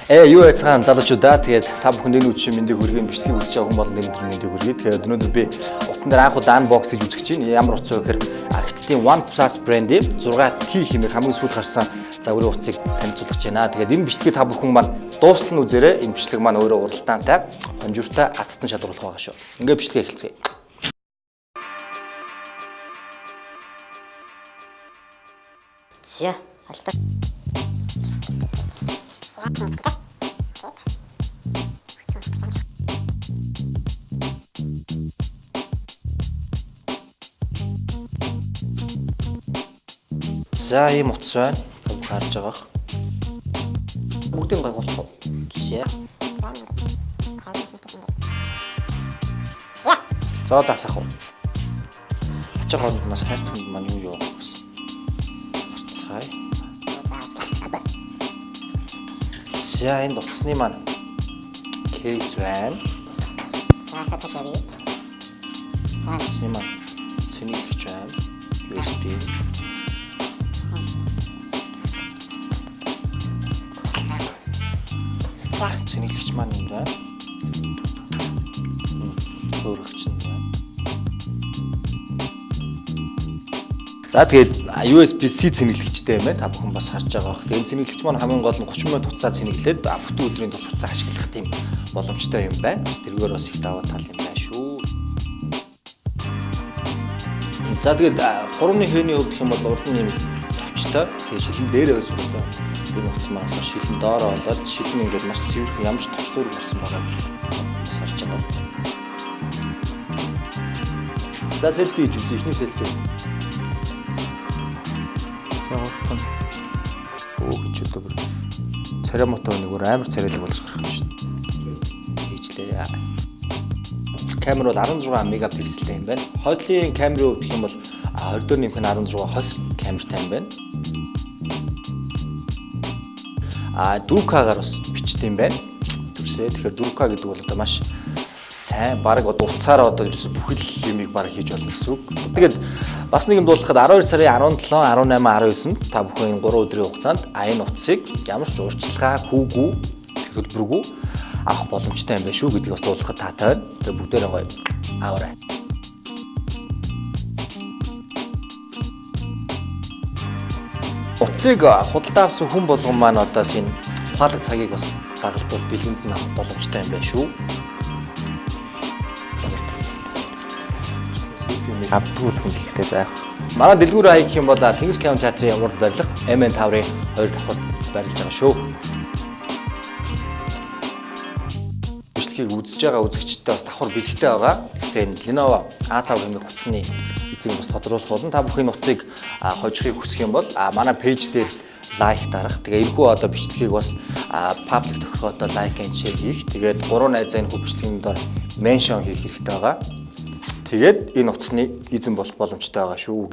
Юу яцгаан залуучуудаа, тэгээд та бүхэнд энэ үдшийн мэндийг хүргээн, бичлэгийг үзэж байгаа хүн болон энэ өдрийн мэндийг хүргэе. Тэгээд өнөөдөр би утсан дээр анх удаа unbox хийж үзэж чинь. Ямар утас вэ гэхээр Хятадын OnePlus брендийн 6T хэмээх хамгийн сүүлд гарсан загварын утсыг танилцуулах гэж байна. Тэгээд энэ бичлэгийг та бүхэн маань дуустал нь үзээрэй. Энэ бичлэг маань өөрөө уралдаантай, хонжууртай, азтан шалгаруулах байгаа шүү. Ингээд бичлэгээ эхэлцгээе. За, аллаа. За, ийм утас байна. Та бүхэн харж байгаах. Бүгдийг гайхуулах уу? За. За, дасах уу? Ачаа хооронд нас хайрцагт маань юу явах гэсэн. Харцгаая. За, энэ утасны маань кейс байна. Утасны маань цэнэглэгч байна. USB. Цэнэглэгч маань энд байна. Хөөрөгч нь байна. За, тэгээд USB-C цэнэглэгчтэй юм байна. Та бүхэн бас харж байгаа бах. Тэгээд цэнэглэгч маань хамгийн гол нь 30 минут хугацаа цэнэглээд бүтэн өдрийн турш хугацаа ашиглах тийм боломжтой юм байна. Бас тэргээр бас их даваа тал юм байна шүү. За, тэгээд хурууны хөөний хувьд гэх юм бол урд нь юм товчтой. Тэгээд шилэн дээрээ байсан болоо энэ утас маань болохоор шилэн доороо болоод шилэн ингээд маш цэвэрхэн, ямар ч товчлуур болсон байгааг бас харж байгаа. За, селфи хийж үзье. Эхний селфи. За, гурван. Өөх ч өдөө бүр царай мото нэг өөр амар царайлаг болж гарах юм шүү дээ. Хийжлээ. Камер бол 16 мегапикселтэй юм байна. Хойдлын камерын хувьд гэх юм бол 20 дээр нэмэх нь 16 хос камертай юм байна. А 4K-гаар бас бичдэг юм байна. Төрсөө. Тэгэхээр 4K гэдэг бол одоо маш сайн, баг одоо утсаараа одоо ерөөсө бүхэл юмыг баг хийж болно гэсэн үг. Тэгээд бас нэг юм дуулахад 12 сарын 17, 18, 19-нд та бүхэн 3 өдрийн хугацаанд энэ утсыг ямар ч урьдчилгаа хүүгүй, төлбөргүй авах боломжтой юм байна шүү гэдгийг бас дуулахад таатай байна. Тэгээд бүгдээрээ гоё аваарай. Утсыг худалдаа авсан хүн болгон маань одоо энэ ухаалаг цагийг бас дагалдвал бэлгэнд нь авах боломжтой юм байна шүү. Авдгүй л хүнлэлтэй за яах. Манай дэлгүүр хаяг гэх юм бол Тэнгис кино театрын урд барилга MN таврын 2 давхар барилж байгаа шүү. Бичлэгийг үзэж байгаа үзэгчдэд бас давхар бэлэгтэй байгаа. Тэгэхээр энэ Lenovo A5 хэмээх утасны эзэн бас тодруулах болно. Та бүхэн утсыг хожихыг хүсэх юм бол манай пэйж дээр лайк дарах. Тэгээ энэхүү одоо бичлэгийг бас паблик тохиргоотой лайк and share хийх. Тэгээд гурван найзаа энэхүү бичлэгийн дор меншн хийх хэрэгтэй байгаа. Тэгээд энэ утасны эзэн болох боломжтой байгаа шүү.